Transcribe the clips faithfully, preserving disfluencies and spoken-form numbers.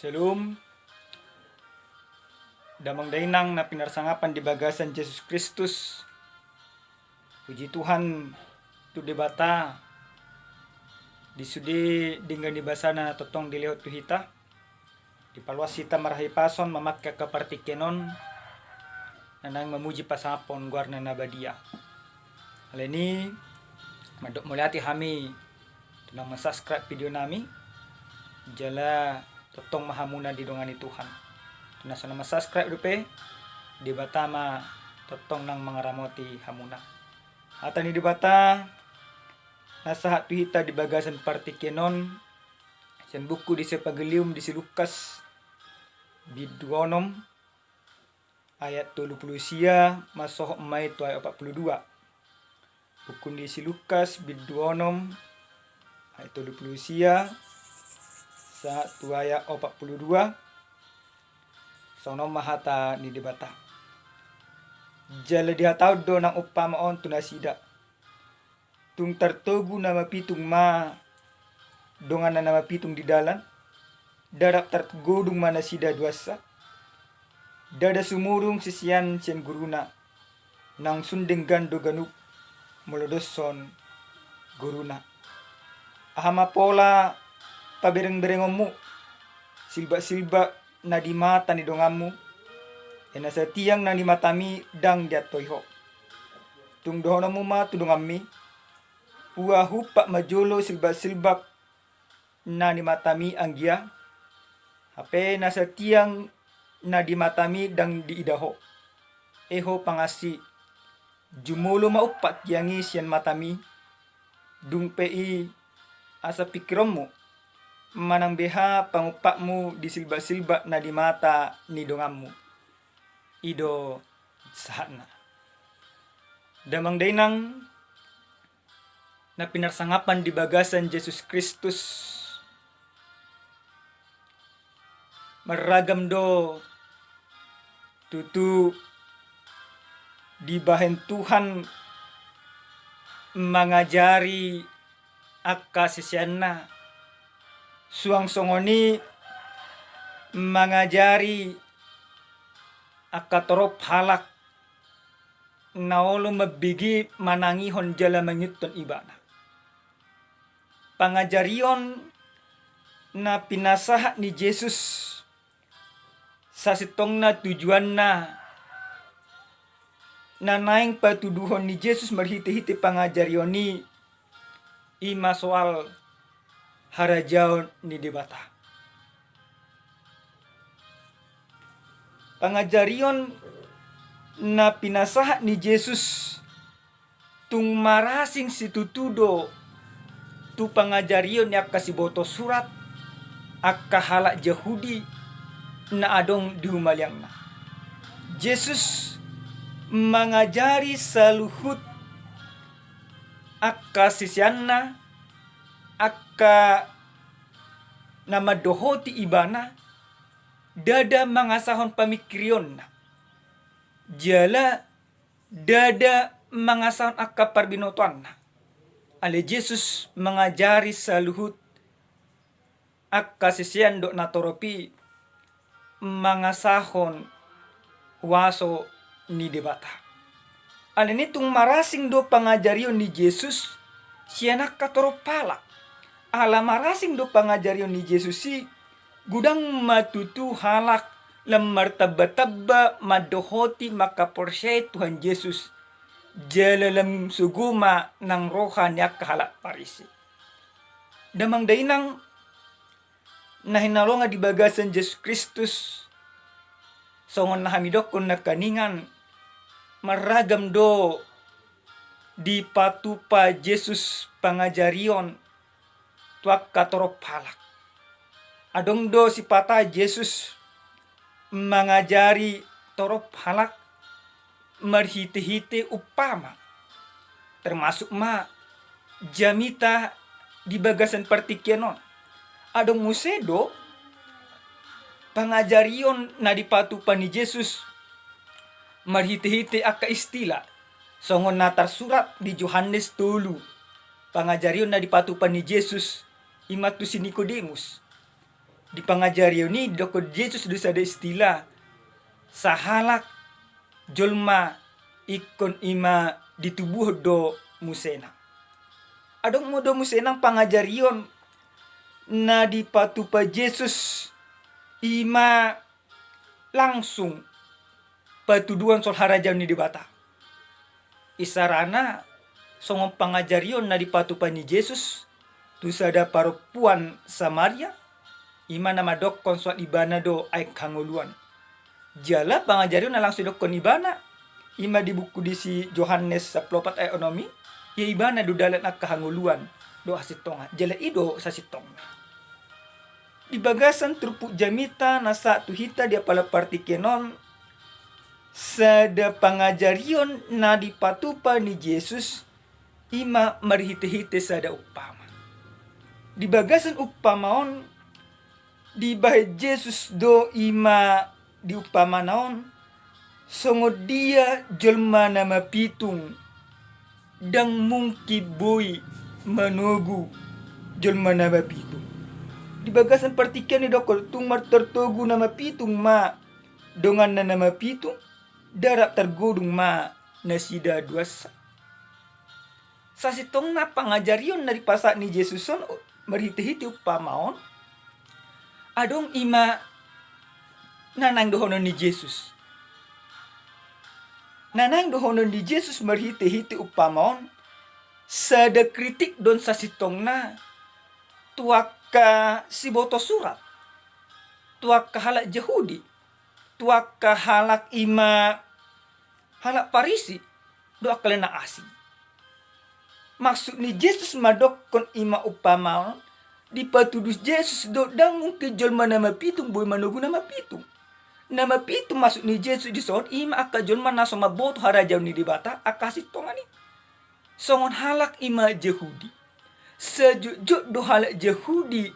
Shalom. Damang dainang na pinarsangapan di bagasan Jesus Kristus. Puji Tuhan tu Debata, di sude denggan ni basana na tongtong dilehon tu hita, dipaluas hita marhahipason mamangke angka partingkian on na naeng mamuji pasangaphon goarna na badia. Alani i, mandok mauliate hami tu na mansubscribe video nami, jala tongtong ma hamuna didongani Tuhan. Tu na so na mansubscribe dope, Debata ma tongtong nang mangaramoti hamuna. Hata ni Debata na sahat tu hita di bagasan partingkian on, sian buku di si Evangelium di si Lukas, bindu onom, ayat tolu pulu sia, mansohot ma i tu ayat opat pulu dua. Buku ni si Lukas, bindu onom, ayat tolu pulu sia, sahat tu ayat opat pulu dua. Songon on ma hata ni Debata. Jala dihatahon do nang umpama on tu nasida. Tung tartogu na mapitung ma donganna na mapitung di dalan, ndada targodung ma nasida duansa. Ndada sumurung sisean sian guruna, nang sun denggan do ganup molo doshon guruna. Aha ma pola paberengberengonmu, silbaksilbak na di mata ni donganmu? Ia na satiang na di matami ndang diantoi ho. Tung dohononmu ma tu donganmi, ua huumpat ma jolo silbaksilbak na di matami anggia? Hape na satiang na di matami ndang diida ho. E ho pangansi, jumolo ma umpat tiang i sian matami, dung pe i asa pingkironmu, manang beha pangumpatmu di silbaksilbak na di mata ni donganmu. I do sahatna. Damang dainang na pinarsangapan di bagasan Jesus Kristus, marragam do tutu dibahen Tuhan mangajari angka siseanna, suang songon i mangajari angka torop halak na olo mambege manangihon jala mangihuthon ibana. Pangajarion na pinasahat ni Jesus sasintongna tujuanna na naeng patuduhon ni Jesus marhitehite pangajarion i, i ma soal harajaon ni Debata. Pangajarion na pinasahat ni Jesus tung marasing situtu do tu pangajarion ni angka siboto surat, angka halak Jahudi na adong di humaliangna. Jesus mangajari saluhut angka siseanna, angka na mandohoti ibana, ndada mangasahon pamingkirionna, jala ndada mangasahon angka parbinotoanna. Alai Jesus mangajari saluhut angka sisean dohot natorop i mangasahon huaso ni Debata. Alani i tung marasing do pangajarion ni Jesus sian angka torop halak. Ala marasing do pangajarion ni Jesus i, godang ma tutu halak lam martambatamba mandohoti mangkaporseai Tuhan Jesus, jala lam sogo ma nang roha ni angka halak Parise. Damang dainang na hinaholongan di bagasan Jesus Kristus, songon na hami dokkon nangkiningan, marragam do dipatupa Jesus pangajarion tu angka torop halak. Adong do sipata Jesus mangajari torop halak marhitehite umpama, termasuk ma jamita di bagasan partingkian on. Adong muse do pangajarion na dipatupa ni Jesus marhitehite angka istila, songon na tarsurat di Johannes tolu, pangajarion na dipatupa ni Jesus i ma tu si Nikodemus. Di pangajarion i didokkon Jesus do sada istilah, sahalak jolma ingkon i ma ditubuhon do musena. Adong ma do musena pangajarion na dipatupa Jesus i ma langsung patuduhon soal harajaon ni Debata. Isarana songon pangajarion na dipatupa ni Jesus tu sada parompuan Samaria, i ma na mandokkon soal ibana do aek hangoluan. Jala pangajarion na langsung didokkon ibana, i ma di buku di si Johannes sampulu opat ayat onom i, ia ibana do dalan angka hangoluan dohot hasintongan. Jala i do sasintongna. Di bagasan turpuk jamita na sahat tu hita di apala partingkian on, sada pangajarion na dipatupa ni Jesus i ma marhitehite sada umpama. Di bagasan umpama on, dibahen Jesus do i ma di umpamana on, songon dia jolma na mapitung, ndang mungkin boi manogu jolma na mapitung. Di bagasan partingkian i didokkon tung martartogu na mapitung ma donganna na mapitung, ndang rap targodung ma nasida duansa. Sasintongna pangajarion na dipasahat ni Jesus on marhitehite umpama on, adong i ma na naeng dohonon ni Jesus. Na naeng dohonon ni Jesus marhitehite umpama on, sada kritik do on sasintongna tu angka siboto surat, tu angka halak Jahudi, tu angka halak i ma halak Parisi dohot angka na asing. Maksud ni Jesus mandokkon i ma umpama on, dipatudu Jesus do ndang mungkin jolma na mapitung boi manogu na mapitung. Na mapitung maksud ni Jesus dison i ma angka jolma na so mamboto harajaon ni Debata, angka hasintongan i. Songon halak i ma Jahudi. Sajotjot do halak Jahudi,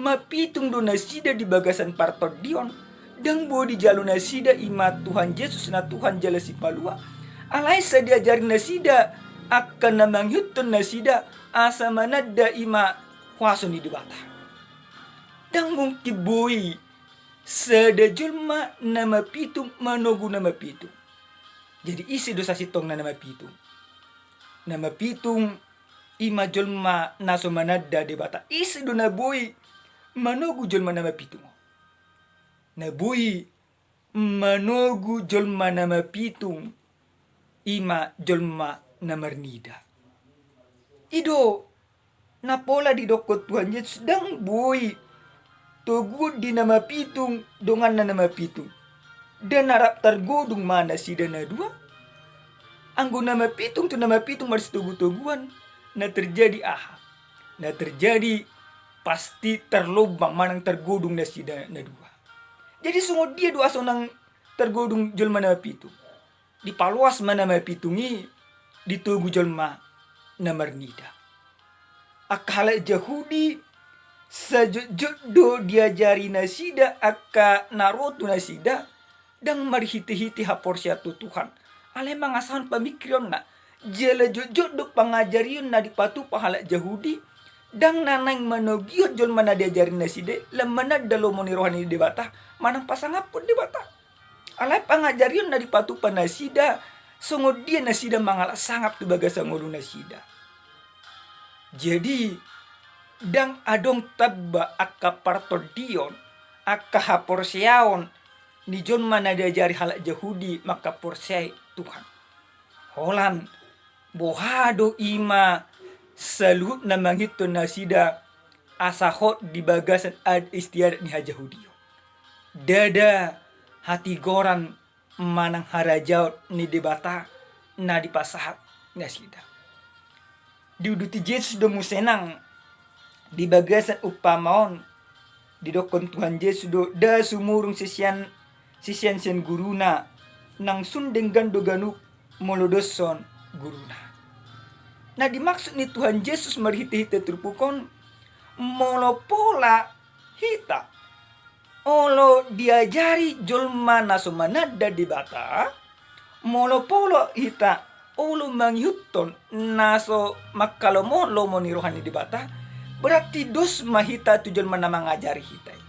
mapitung do nasida di bagasan partondion, ndang boi dijalo nasida i ma Tuhan Jesus na Tuhan jala Sipalua. Alai sai diajari nasida angka na mangihuthon nasida asa mananda i ma huaso ni Debata. Ndang mungkin boi sada jolma na mapitung manogu na mapitung. Jadi ise do sasintongna na mapitung? Na mapitung i ma jolma na so mananda Debata. Ise do na boi manogu jolma na mapitung on? Na boi manogu jolma na mapitung i ma jolma na marnida. I do na pola didokkon Tuhan Jesus, ndang boi toguon di na mapitung donganna na mapitung. Ndang na rap targodung ma nasida na dua? Anggo na mapitung tu na mapitung marsitogutoguan, na terjadi aha? Na terjadi pasti tarlombang manang targodung nasida na dua. Jadi songon dia do asa unang targodung jolma na mapitung? Dipaloas ma na mapitung i, ditogu jolma na marnida. Angka halak Jahudi, sajotjot do diajari nasida angka na ro tu nasida, ndang marhitehite haporseaon tu Tuhan. Alai mangasahon pamingkirionna, jala jotjot do pangajarion na dipatupa halak Jahudi, ndang na naeng manogihon jolma na diajari nasida i, lam mananda lomo ni roha ni Debata, manang pasangaphon Debata. Alai pangajarion na dipatupa nasida, songon dia nasida mangalap sangap tu bagasan ngolu nasida. Jadi, ndang adong tamba angka partondion, angka haporseaon ni jolma na diajari halak Jahudi mangkaporseai Tuhan. Holan, boha do i ma saluhut na mangihuthon nasida asa hot di bagasan adat istiadat ni hajahudion. Ndada hatigoran manang harajaon ni Debata na dipasahat nasida. Diuduti Jesus do muse nang di bagasan umpama on, didokkon Tuhan Jesus do, nda sumurung sisean, sisean sian guruna, nang sun denggan do ganup molo doshon guruna. Na dimaksud ni Tuhan Jesus marhitehite turpuk on, molo pola hita olo diajari jolma na so mananda Debata, molo pola hita olo mangihuthon na so mangkalomohon lomo ni roha ni Debata, berarti dos ma hita tu jolma na mangajari hita i.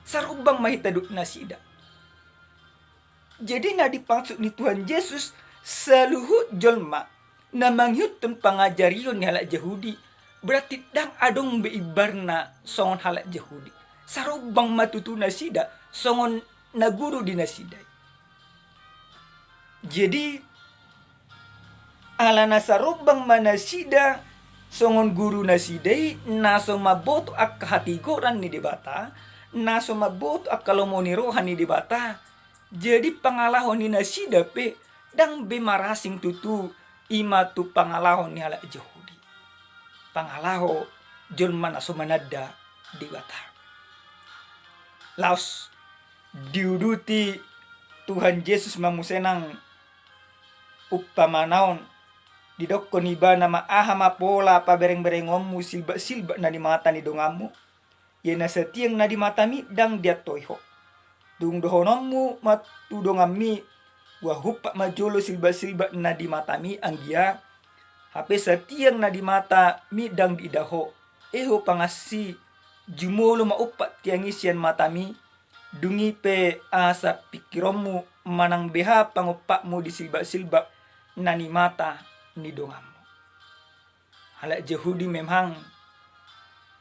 Sarombang ma hita dohot nasida. Jadi na dimaksud ni Tuhan Jesus, saluhut jolma na mangihuthon pangajarion ni halak Jahudi, berarti ndang adong be imbarna songon halak Jahudi. Sarombang ma tutu nasida songon na guru di nasida i. Jadi, ala na sarombang ma nasida songon guru nasida i, na so mamboto angka hatigoran ni Debata, na so mamboto angka lomo ni roha ni Debata. Jadi pangalaho ni nasida pe ndang be marasing tutu, i ma tu pangalaho ni halak Jahudi. Pangalaho jolma na so mananda Debata. Laos diuduti Tuhan Jesus ma muse nang umpamana on, didokkon ibana ma: Aha ma pola paberengberengonmu silbaksilbak na di mata ni donganmu? Ia na satiang na di matami ndang diantoi ho. Tung dohononmu ma tu donganmi: Huhumpat ma jolo silbaksilbak na di matami, anggia hape satiang na di matami ndang diida ho. Eho pangansi, jumolo ma umpat tiang i sian matami, dung i pe asa pingkironmu manang beha pangumpatmu di silbaksilbak na di mata ni donganmu. Halak Jahudi memang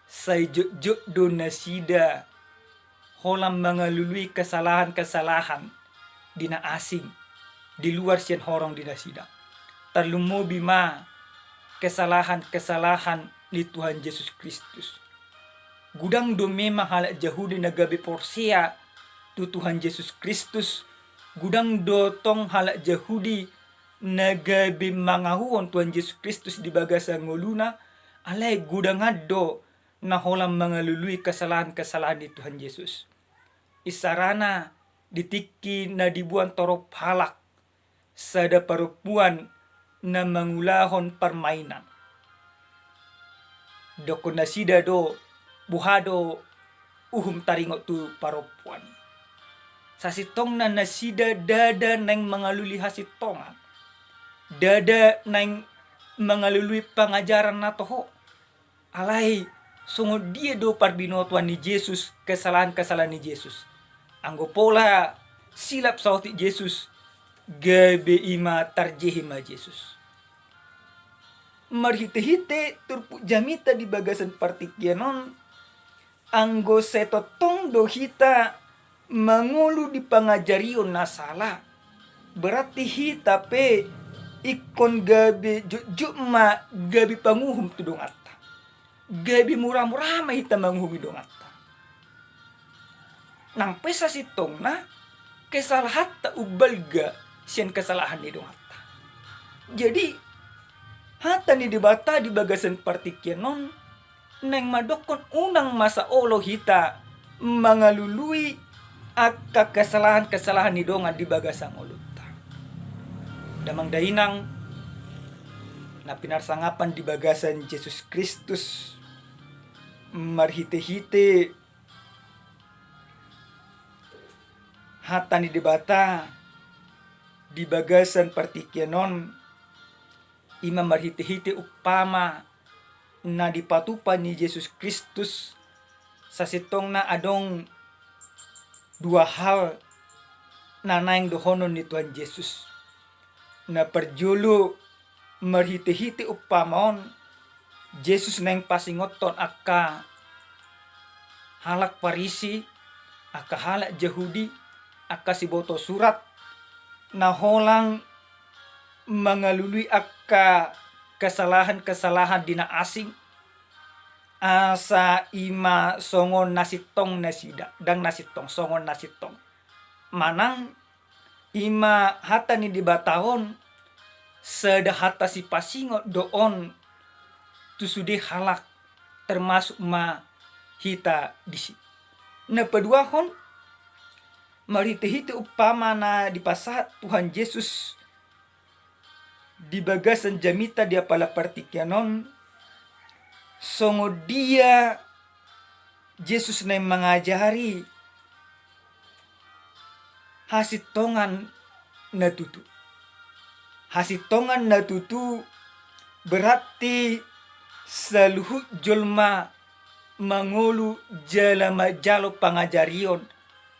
sai jotjot do nasida holan mangalului kesalahan-kesalahan di na asing, di luar sian horong di nasida. Tarlumobi ma kesalahan-kesalahan ni Tuhan Jesus Kristus. Godang do memang halak Jahudi na gabe porsea tu Tuhan Jesus Kristus, godang do tong halak Jahudi na gabe mangahuhon Tuhan Jesus Kristus di bagasan ngoluna, alai godangan do na holan mangalului kesalahan-kesalahan ni Tuhan Jesus. Isarana di tingki na diboan torop halak, sada parompuan na mangulahon parmainan. Didokkon nasida do, boha do uhum taringot tu parompuan i. Sasintongna nasida ndada naeng mangalului hasintongan, ndada naeng mangalului pangajaran na toho. Alai songon dia do parbinotoan ni Jesus kesalahan-kesalahan ni Jesus? Anggo pola silap saotik Jesus, gabe i ma tarjehe ma Jesus. Marhitehite turpuk jamita di bagasan partingkian on, anggo sai tongtong do hita mangolu di pangajarion na sala, berarti hita pe ingkon gabe jotjot ma gabe panguhum tu donganta. Gabe muramura ma hita manguhumi donganta. Nang pe sasintongna kesalahanta umbalga sian kesalahan ni donganta. Jadi hata ni Debata di bagasan partingkian on naeng mandokkon unang masa olo hita mangalului angka kesalahan-kesalahan ni dongan di bagasan ngolunta. Damang dainang na pinarsangapan di bagasan Jesus Kristus, marhitehite hata ni Debata di bagasan partingkian on, i ma marhitehite umpama na dipatupa ni Jesus Kristus. Sasintongna adong dua hal na naeng dohonon ni Tuhan Jesus. Na parjolo, marhitehite umpama on, Jesus naeng pasingothon angka halak Parisi, angka halak Jahudi, angka siboto surat, na holan mangalului angka kesalahan-kesalahan di na asing, asa i ma songon na sintong nasida, ndang na sintong, songon na sintong. Manang i ma hata ni Debata on, sada hata sipasingot do on tu sude halak, termasuk ma hita disi. Na paduahon, marhitehite umpama na dipasahat Tuhan Jesus di bagasan jamita di apala partingkian on, songon dia Jesus naeng mangajari hasintongan na tutu. Hasintongan na tutu berarti saluhut jolma mangolu jala manjalo pangajarion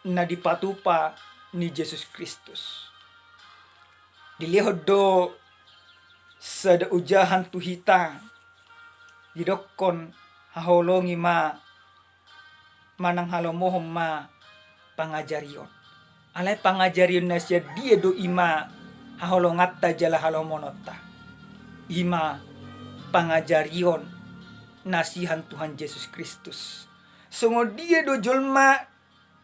na dipatupa ni Jesus Kristus. Dilehon do sada ojahan tu hita, didokkon haholongi ma manang halomohon ma pangajarion. Alai pangajarion na sian dia do i ma haholonganta jala halomohononta? I ma pangajarion na sian Tuhan Jesus Kristus. Songon dia do jolma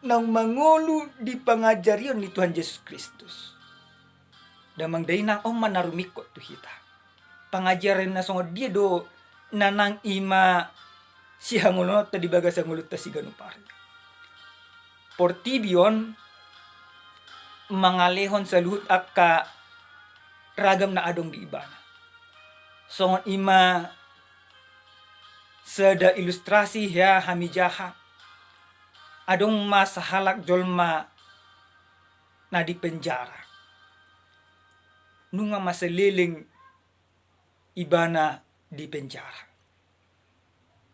naung mangolu di pangajarion ni Tuhan Jesus Kristus? Damang dainang, on ma na rumingkot tu hita. Pangajarion na songon dia do na naeng i ma sihangoluononta di bagasan ngolunta siganup ari? Portibi on mangalehon saluhut angka ragam na adong di ibana. Songon i ma sada ilustrasi hea hami jaha. Adong ma sahalak jolma na di penjara. Nunga ma saleleng ibana di penjara.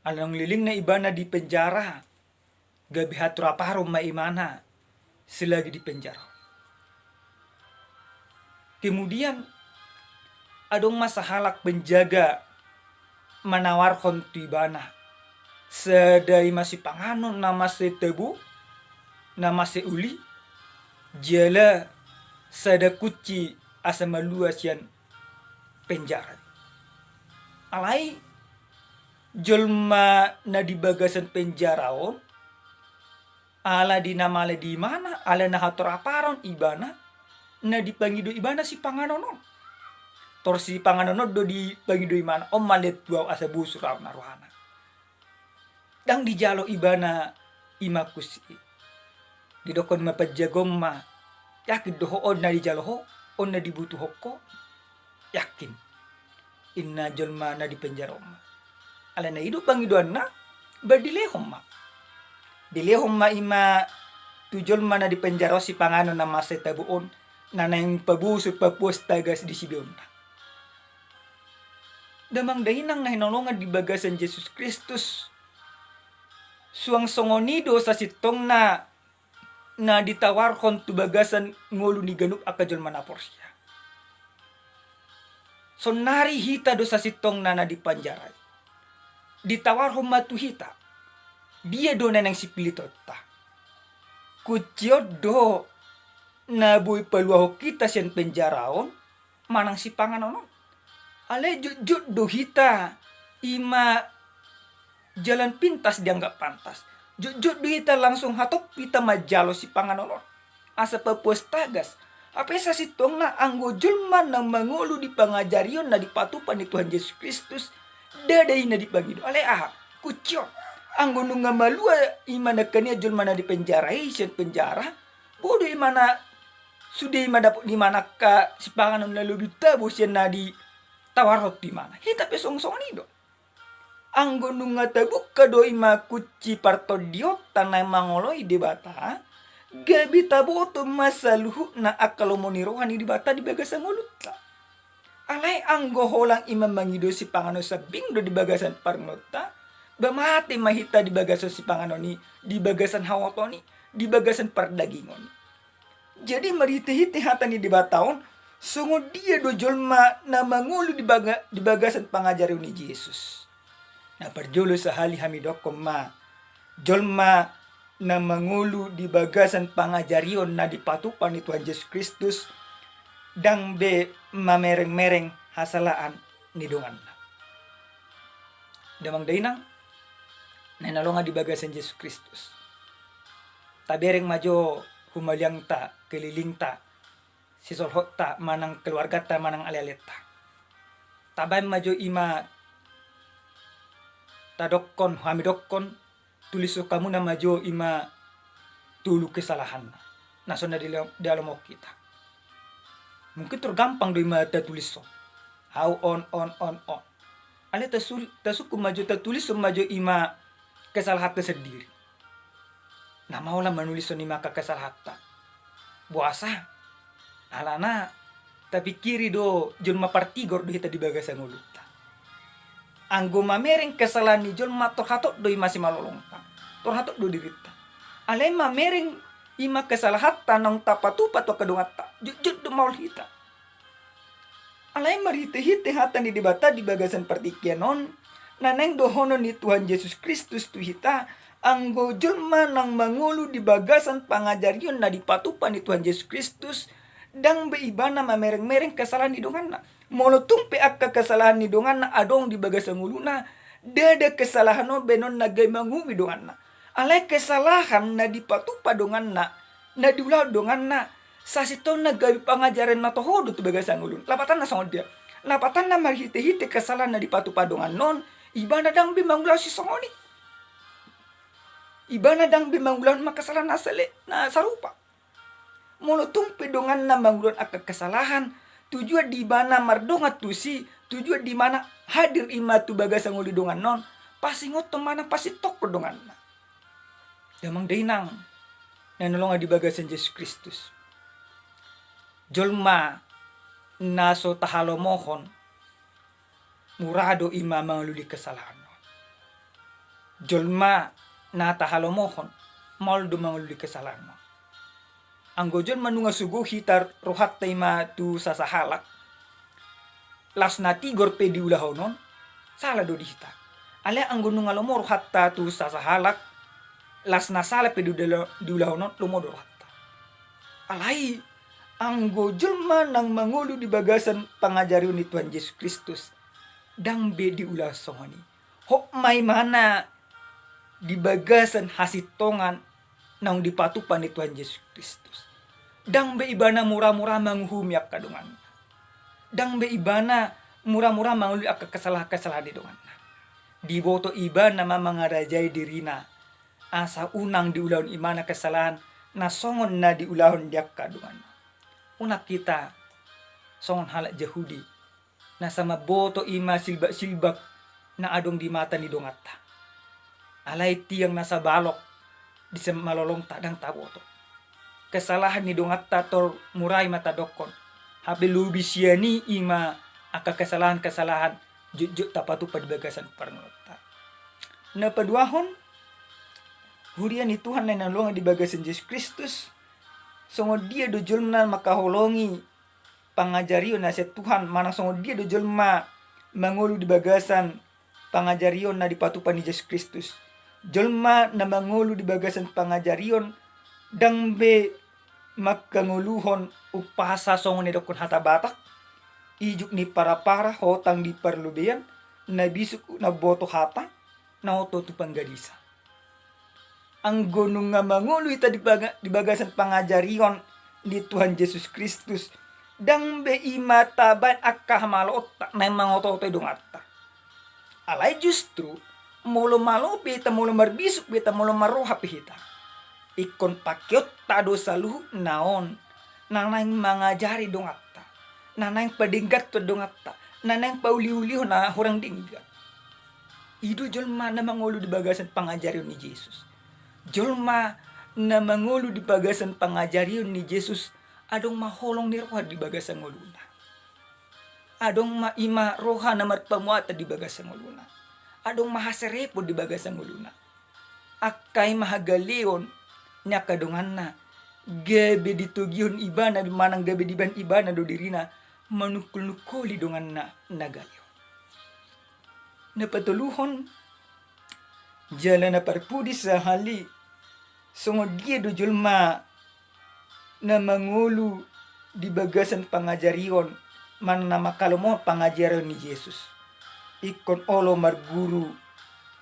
Ala naung lelengna ibana di penjara, gabe hatoraparon ma ibana selagi di penjara. Kemudian adong ma sahalak penjaga manawarhon tu ibana sada i ma sipanganon na mansai tabo, na mansai uli, jala sada kunci asa malua sian penjara. Alai jolma na di bagasan penjara on, ala di na male di ibana, ala na hatoraparon ibana, na dipangido ibana sipanganon on. Tor sipanganon on do dipangido ibana, on ma lehon tu au asa bosur au, ninna rohana. Ndang dijalo ibana i ma kunci i. Didokkon ma panjaga on ma, yakin do ho on na dijalo ho, on na dibutuhon ho? Yakin, ninna jolma na di penjara on ma. Alai na i do pangidoanna, ba dilehon ma. Dilehon ma i ma tu jolma na di penjara on sipanganon na mansai tabo on, na naeng pabosur papuas tagas di sibeonna. Damang dainang na hinaholongan di bagasan Jesus Kristus, suang songon i do sasintongna na ditawarhon tu bagasan ngolu ni ganup angka jolma na porsea. Saonnari hita do sasintongna na di penjara i. Ditawarhon ma tu hita, dia do na naeng sipilitonta? Kunci on do na boi paluahon hita sian penjara on, manang sipanganon on? Alai jotjot do hita i ma jalan pintas dianggap pantas. Jotjot do hita langsung hatop hita manjalo sipanganon on asa papuas tagas. Hape sasintongna anggo jolma na mangolu di pangajarion na dipatupa ni Tuhan Jesus Kristus, ndada i na dipangido. Alai aha? Kunci on. Anggo nunga malua i ma nangkaningan jolma na di penjara i sian penjara, boi do i ma na sude i ma dapot ni ibana angka sipanganon na lobi tabo sian na ditawarhon tu ibana. Hita pe songon i do. Anggo nunga tabuka do i ma kunci partondionta na mangoloi Debata, gabe taboto ma saluhutna angka lomo ni roha ni Debata di bagasan ngolunta. Alai anggo holan i ma mangido sipanganon sambing do di bagasan parngoluonta, ba mate ma hita di bagasan sipanganon i, di bagasan haoton i, di bagasan pardagingon i. Jadi marhitehite hata ni Debata on, songon dia do jolma na mangolu di baga-, di bagasan pangajarion ni Jesus? Na parjolo sahali hami dokkon ma, jolma na mangolu di bagasan pangajarion na dipatupa ni Tuhan Jesus Kristus, ndang be mamerengmereng hasalaan ni donganna. Damang dainang na hinaholongan di bagasan Jesus Kristus, tabereng ma jo humaliangta, kelilingta, sisolhotta manang keluargata manang alealeta. Tabaen ma jo i ma tadokkon, hami dokkon, tulishon hamuna ma jo i ma tolu kesalahanna na so na dialo-, dialomohon hita. Mungkin tor gampang do i ma tatulishon, au on, on, on, on. Alai tasul-, tasungkun ma jo, tatulishon ma jo i ma kesalahanta sandiri. Na maola manulishon i ma angka kesalahanta. Boasa? Alana tapingkiri do jolma partigor do hita di bagasan ngolunta. Anggo mamereng kesalahan ni jolma, tor hatop do i masimalolongta, tor hatop do dirinta. Alai mamereng i ma kesalahanta naung tapatupa tu angka donganta, jotjot do maol hita. Alai marhitehite hata ni Debata di bagasan partingkian on, na naeng dohonon ni Tuhan Jesus Kristus tu hita, anggo jolma naung mangolu di bagasan pangajarion na dipatupa ni Tuhan Jesus Kristus, ndang be ibana mamerengmereng kesalahan ni donganna. Molo tung pe angka kesalahan ni donganna adong di bagasan ngoluna, ndada kesalahan on baenonna gabe manguhumi donganna. Alai kesalahan na dipatupa donganna, na diulahon donganna, sasintongna gabe pangajarion na toho do tu bagasan ngoluna. Lapatanna songon dia? Lapatanna marhitehite kesalahan na dipatupa donganna on, ibana ndang be mangulahon sisongon i. Ibana ndang be mangulahon ma kesalahan na sale-, na sarupa. Molo tung pe donganna mangulahon angka kesalahan, tujuan di ibana mardongan tusi, tujuan di ibana hadir i ma tu bagasan ngolu ni donganna on, pasingothon manang pasintongkon donganna. Damang dainang na hinaholongan di bagasan Jesus Kristus, jolma na so tahalomohon, mura do i ma mangoloi kesalahan on. Jolma na tahalomohon, maol do mangoloi kesalahan on. Anggo jolma nunga so gok hita rohanta i ma tu sasahalak, las na tigor pe diulahon on, sala do di hita. Alai anggo nunga lomo rohanta tu sasahalak, las na sala pe diula-, diulahon on, lomo do rohanta. Alai anggo jolma naung mangolu di bagasan pangajarion ni Tuhan Jesus Kristus, ndang be diulahon songon i. Hot ma ibana di bagasan hasintongan naung dipatupa ni Tuhan Jesus Kristus. Ndang be ibana muramura manguhumi angka donganna. Ndang be ibana muramura mangoloi angka kesalahan-kesalahan ni donganna. Diboto ibana ma mangarajai dirina, asa unang diulahon ibana kesalahan na songon na diulahon di angka donganna. Unang hita songon halak Jahudi, na sai mamboto i ma silbak-silbak na adong di mata ni donganta. Alai tiang na sai balok di simalolongta ndang taboto. Kesalahan ni donganta tor mura i ma tadokkon. Hape lobi sian i i ma angka kesalahan-kesalahan jotjot tapatupa di bagasan parngoluonta. Na paduahon, huria ni Tuhan na hinaholongan di bagasan Jesus Kristus, songon dia do jolma na mangkaholongi pangajarion na sian Tuhan, manang songon dia do jolma mangolu di bagasan pangajarion na dipatupa ni Jesus Kristus. Jolma na mangolu di bagasan pangajarion ndang be mangkangoluhon umpasa songon na nidokkon hata Batak, ijuk ni parapara, hotang ni parlobeian, na bisuk na mamboto hata, na oto tu panggadisan. Anggo nunga mangolu hita di baga-, di bagasan pangajarion ni Tuhan Jesus Kristus, ndang be i ma tabaen angka hamaloonta naeng mangotootoi donganta. Alai justru, molo malo pe hita, molo marbisuk pe hita, molo marroha pe hita, ingkon pakeonta do saluhutna on na naeng mangajari donganta, na naeng padengganhon donganta, na naeng pauliulihon na hurang denggan. I do jolma na mangolu di bagasan pangajarion ni Jesus. Jolma na mangolu di bagasan pangajarion ni Jesus, adong ma holong ni roha di bagasan ngoluna. Adong ma i ma roha na marpamuatan di bagasan ngoluna. Adong ma haserepon di bagasan ngoluna. Angka i ma hagaleon ni angka donganna, gabe ditogihon ibana manang gabe dibaen ibana do dirina manungkol-nungkoli donganna na gale on. Na patoluhon, jala na parpudi sahali, songon dia do jolma na mangolu di bagasan pangajarion, manang na mangkalomohon pangajarion ni Jesus, ingkon olo marguru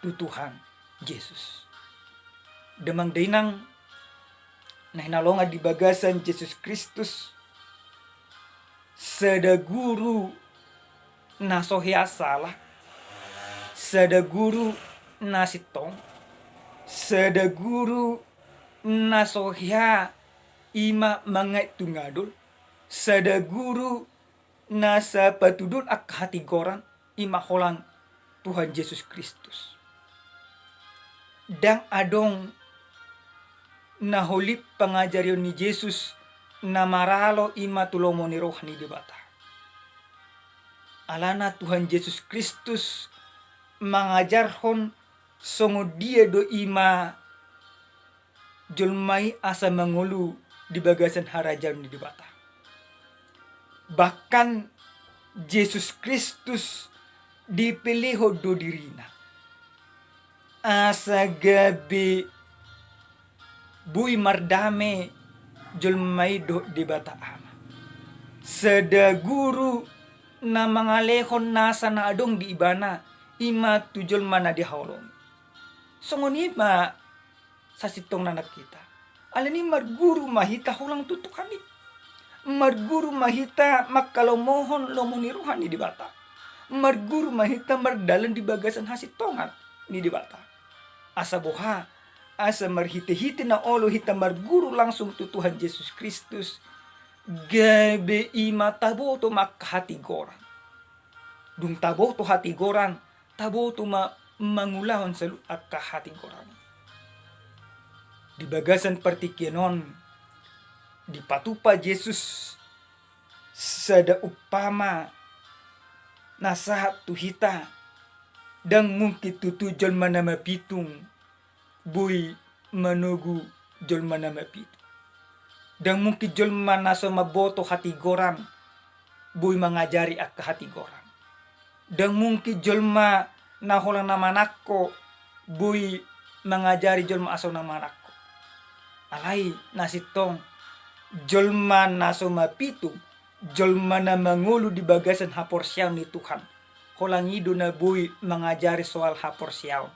tu Tuhan Jesus. Damang dainang na hinaholongan di bagasan Jesus Kristus, sada guru na so hea sala, sada guru na sintong, sada guru na so hea i ma mangaek tu ngadol, sada guru na sapatuduhon angka hatigoran, i ma holan Tuhan Jesus Kristus. Ndang adong na holip pangajarion ni Jesus na maralo i ma tu lomo ni roha ni Debata. Alana Tuhan Jesus Kristus mangajarhon songon dia do i ma jolma i asa mangolu di bagasan harajaon ni Debata. Bahkan Jesus Kristus dipelehon do dirina asa gabe boi mardame jolma i dohot Debata Ama. Sada guru na mangalehon nasa na adong di ibana, i ma tu jolma na dihaholongi. Songon i ma sasintongna nang hita. Alani i marguru ma hita holang tu Tuhan i. Marguru ma hita mangkalomohon lomo ni roha ni Debata. Marguru ma hita mardalan di bagasan hasintongan ni Debata. Asa boha, asa marhitehite na olo hita marguru langsung tu Tuhan Jesus Kristus, gabe i ma taboto ma angka hatigoran. Dung taboto hatigoran, taboto ma mangulahon saluhut angka hatigoran. Di bagasan partingkian on, dipatupa Jesus sada umpama na sahat tu hita. Ndang mungkin tutu jolma na mapitung boi manogu jolma na mapitung. Ndang mungkin jolma na so mamboto hatigoran boi mangajari angka hatigoran. Ndang mungkin jolma na holan na manangko boi mangajari jolma asa unang manangko. Alai na sintong, jolma na so mapitung, jolma na mangolu di bagasan haporseaon ni Tuhan, holan i do na boi mangajari soal haporseaon.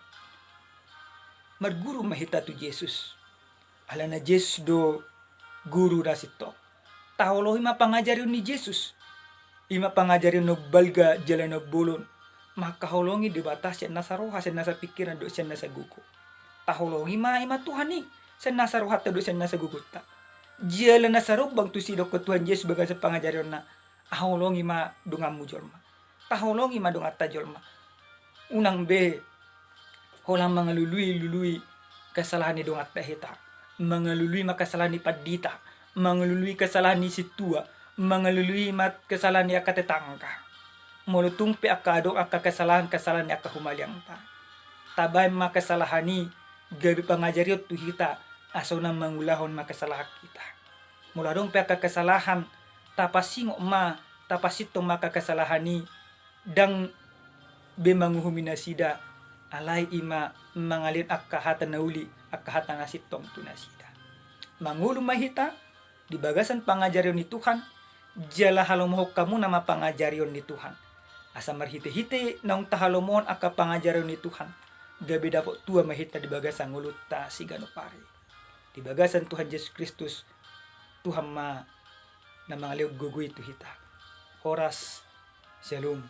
Marguru ma hita tu Jesus. Alana Jesus do guru na sintong. Taholongi ma pangajarion ni Jesus. I ma pangajarion na umbalga jala na umbolon. Mangkaholongi Debata sian nasa roha, sian nasa pingkiran dohot sian nasa gogo. Taholongi ma i ma Tuhan i sian nasa rohanta dohot sian nasa gogonta. Jala na sarombang tusi didokkon Tuhan Jesus bagasan pangajarionna, haholongi ma donganmu jolma. Taholongi ma donganta jolma. Unang be holan mangalului-lului kesalahan ni donganta hita. Mangalului ma kesalahan ni pandita, mangalului kesalahan ni sintua, mangalului ma kesalahan ni angka tetangga. Molo tung pe angka adong angka kesalahan-kesalahan ni angka humaliangta, tabaen ma kesalahan i gabe pangajarion tu hita, asa unang mangulahon ma kesalahan hita. Molo adong pe angka kesalahan, tapasingot ma, tapasintong ma angka kesalahan i, ndang be manguhumi nasida, alai i ma mangalehon angka hata na uli, angka hata na sintong tu nasida. Mangolu ma hita di bagasan pangajarion ni Tuhan, jala halomohon hamuna ma pangajarion ni Tuhan. Asa marhite-hite naung tahalomohon angka pangajarion ni Tuhan, gabe dapot tua ma hita di bagasan ngolunta siganup ari. Di bagasan Tuhan Jesus Kristus, Tuhan ma na mangalehon gogo i tu hita. Horas, Syalom.